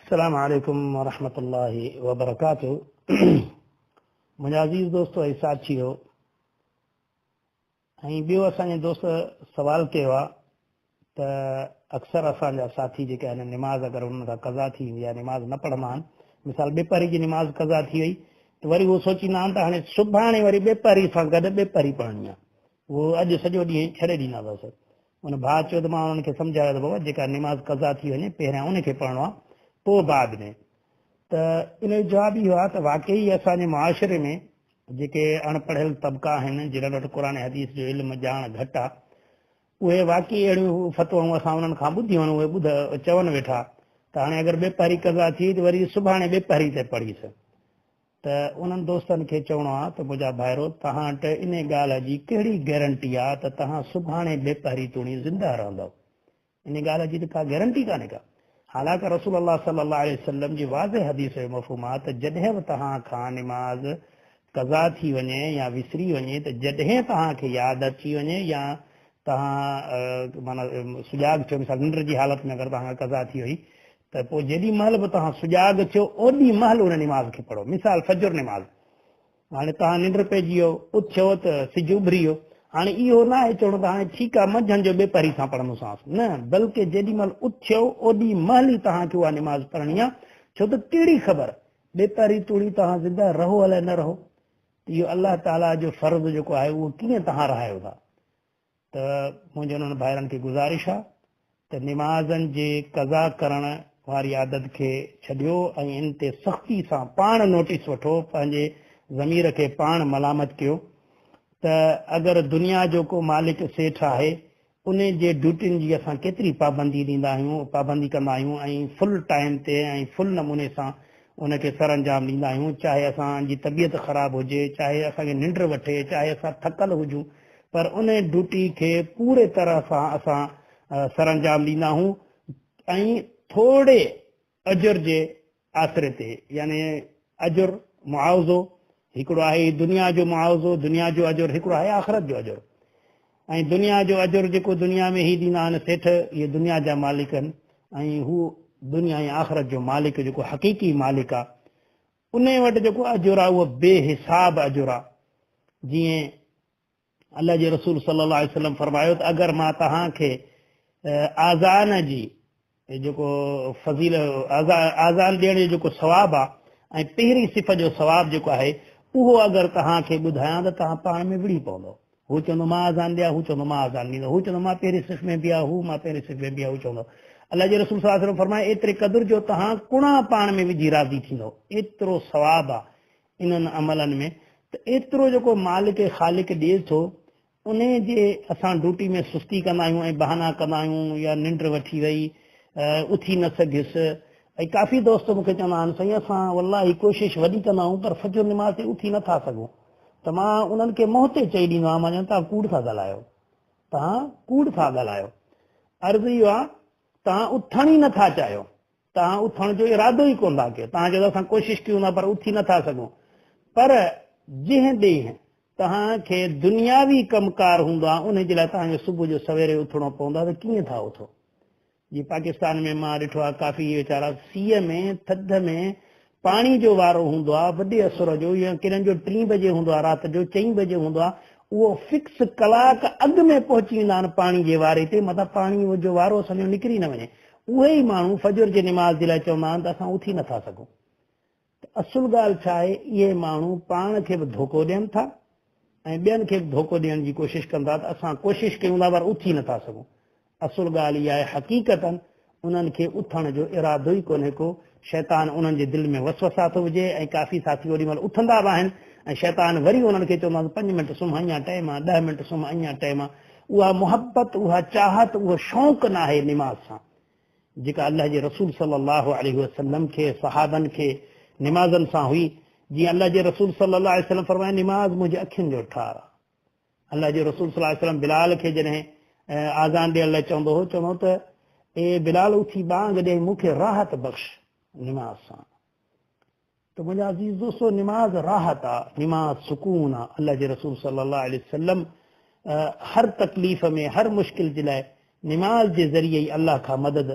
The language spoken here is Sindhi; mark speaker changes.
Speaker 1: السلام عليڪم ورحمة الله وبرڪاته منهنجا عزيز دوستو ۽ ساٿيو ۽ ٻيو اسان جي دوست سوال ڪيو آ ته اڪثر اسان جا ساٿي جيڪي آهن نماز اگر انهن کان قضا ٿي ويندي آهي نماز نه پڙهندا آهن مثال ٻپهري جي نماز قضا ٿي وئي ته وري هو سوچيندا آهن ته هاڻي سڀاڻي وري ٻپهري سان گڏ ٻپهري پڙهڻي آهي اهو اڄ سڄو ڏينهن ڇڏي ڏيندا بس ان ڀاء چيو ته مان انهن کي سمجهايو ته بابا جيڪا نماز قضا ٿي وڃي پهريان ان کي پڙهڻو آهي پوء بعد ۾ ته ان جو جواب اهو آهي ته واقعي اسان جي معاشري ۾ جيڪي اڻ پڙهيل طبقا آهن جن وٽ قرآن حديث جو علم ڄاڻ گهٽ آهي اهي واقعي اهڙيون فتوائون اسان انهن کان ٻڌيون آهن، اهي ٻڌ چون ويٺا ته هاڻي اگر ٻيپهري قضا ٿي ته وري سڀاڻي ٻيپهري تي پڙهيس. ته انهن دوستن کي چوڻو آهي ته منهنجا ڀائرو توهان وٽ انهي ڳالهه جي ڪهڙي گئرنٽي آهي ته توهان سڀاڻي ٻيپهري توڻي زنده رهندؤ؟ انهي ڳالهه جي ته ڪا گئرنٽي ڪانهي ڪا. حالانڪه رسول الله صلي الله عليه وسلم جي واضح حديث جو مفهوم آهي ته جڏهن به توهان کان نماز قضا ٿي وڃي يا وسري وڃي ته جڏهن توهان کي ياد اچي وڃي يا توهان معنيٰ سجاڳ ٿيو مثال ننڊ جي حالت ۾ اگر توهان کان قضا ٿي وئي ته پوء جيڏي مهل به توهان سجاڳ ٿيو اوڏي مهل ان نماز کي پڙهو مثال فجر نماز هاڻي توهان ننڊ پئجي ويو، اٿيو ته سج اڀري ويو. هاڻي اهو ناهي چوڻو ته هاڻي ٺيڪ آهي منجهند جو ٻيپهري سان پڙهندوسانس. نه، بلڪه جيڏي مهل اٿيو اوڏي مهل ئي توهان کي اها نماز پڙهڻي آهي، ڇو ته ڪهڙي خبر ٻيپهري توڻي توهان زنده رهو الائي نه رهو. ته اهو الله تعاليٰ جو فرض جيڪو آهي اهو ڪيئن توهان رهايو ٿا. ته منهنجي انهن ڀائرن کي گذارش آ ته نمازن جي قضا ڪرڻ واري عادت کي ڇڏيو ۽ ان تي سختي سان پاڻ نوٽيس وٺو پنهنجي ضمير کي پاڻ ملامت ڪيو ته اگر دنيا جو ڪو مالڪ سيٺ آهي ان جي ڊيوٽين جي اسان ڪيتري پابندي ڏيندا آهيون پابندي ڪندا آهيون ۽ فل ٽائيم تي ۽ فل نموني سان ان کي سرانجام ڏيندا آهيون چاهي اسان جي طبيعت خراب هجي چاهي اسان کي ننڊ وٺي چاهي اسان ٿڪل هجون پر ان ڊيوٽي کي پوري طرح سان اسان سرانجام ڏيندا آهيون ۽ ٿوري اجر جي آسري تي يعني اجر معاوضو هڪڙو آهي دنيا جو معاوضو دنيا جو اجر هڪڙو آهي آخرت جو اجر ۽ دنيا جو اجر جيڪو دنيا ۾ هي ڏيندا آهن سيٺ اهي دنيا جا مالڪ آهن ۽ هو دنيا ۽ آخرت جو مالڪ جيڪو حقيقي مالڪ آهي انهي وٽ جيڪو اجر آهي اهو بي حساب اجر آهي جيئن الله جي رسول صلي الله عليه وسلم فرمايو ته اگر مان توهان کي آذان جي جيڪو فضيل آذان ڏيڻ جو جيڪو ثواب آ ۽ پهرين صف جو ثواب جيڪو آهي اهو اگر توهان کي ٻڌايان ته توهان پاڻ ۾ وڙهي پوندؤ. هو چوندو مان آذان ڏيان، هو چوندو مان آذان ڏيندو، هو چوندو مان پهرين صف ۾ بيهان، هو مان پهرين صف ۾ بيهان، هو چوندو الله جي رسول صلي الله عليه وسلم فرمايو ايتري قدر جو توهان ڪڻا پاڻ ۾ وجهي راضي ٿيندؤ ايترو ثواب آ انهن عملن ۾ ته ايترو جيڪو مالڪ خالق ڏئي ٿو انهيء جي اسان ڊيوٽي ۾ سستي ڪندا آهيون ۽ بهانا ڪندا آهيون يا ننڊ وٺي وئي، اٿي نه سگهيس ۽ ڪافي دوست مون کي چوندا آهن سائين اسان والله ڪوشش وڏي ڪندا آهيون پر فجر نماز تي اٿي نه ٿا سگهون ته مان انهن کي منهن تي چئي ڏيندو آهيان مان چوندو توهان ڪوڙ ٿا ڳالهايو توهان ڪوڙ ٿا ڳالهايو عرض اهو آهي توهان اٿڻ ئي نه ٿا چاهيو توهان اٿڻ جو ارادو ئي ڪونه ٿا ڪيو. توهان چئو ٿا اسان ڪوشش ڪيون ٿا پر اٿي نه ٿا سگهون. پر جنهن ڏينهن توهان کي دنياوي ڪم ڪار هوندو آهي انهي جي لاء توهان کي صبح جو سويري اٿڻو پوندو آهي ته ڪيئن ٿا اٿو. جيئن پاڪستان ۾ مان ڏٺو آهي ڪافي اهي ويچارا سيء ۾ ٿڌ ۾ پاڻي جو وارو هوندو آهي وڏي اسر جو يا ڪنھن جو ٽين بجي هوندو آهي رات جو چئين بجي هوندو آهي اهو فڪس ڪلاڪ اڳ ۾ پهچي ويندا آهن پاڻي جي واري تي متان پاڻي جو وارو اسان جو نڪري نه وڃي اهي ئي ماڻهو فجر جي نماز جي لاء چوندا آهن ته اسان اٿي نٿا سگهون ته اصل ڳالهه ڇا آهي اهي ماڻهو پاڻ کي به ڌوڪو ڏين ٿا ۽ ٻين کي به ڌوڪو ڏيڻ جي ڪوشش ڪن ٿا ته اسان ڪوشش ڪيون ٿا پر اٿي نٿا سگهون. اصل ڳالهه اها آهي حقيقتاً انهن کي اٿڻ جو ارادو ئي ڪونهي ڪو، شيطان انهن جي دل ۾ وسوسا ٿو وجهي ۽ ڪافي ساٿي اوڏي مهل اٿندا به آهن ۽ شيطان وري انهن کي چوندو آهي ته پنج منٽ سمهه اڃا ٽائيم آهي، ڏهه منٽ سمهه اڃا ٽائيم آهي. اها محبت، اها چاهت، اهو شوق ناهي نماز سان. جيڪا الله جي رسول صلي الله عليه وسلم کي صحابن کي نمازن سان هئي، جيئن الله جي رسول صلي الله عليه وسلم فرمايو نماز منهنجي اکين جو ٺار آ. الله جي رسول صلي الله عليه وسلم بلال کي جڏهن آذان ڏيڻ لاء چوندو هو چوندو هو ته اي بلال اٿي ٻانگ ڏي مون کي راحت بخش نماز سان. ته منهنجا عزيز دوستو نماز راحت آ، نماز سڪون آ، الله جي رسول صلي الله عليه وسلم هر تڪليف ۾ هر مشڪل جي لاء نماز جي ذريعي ئي الله کان مدد.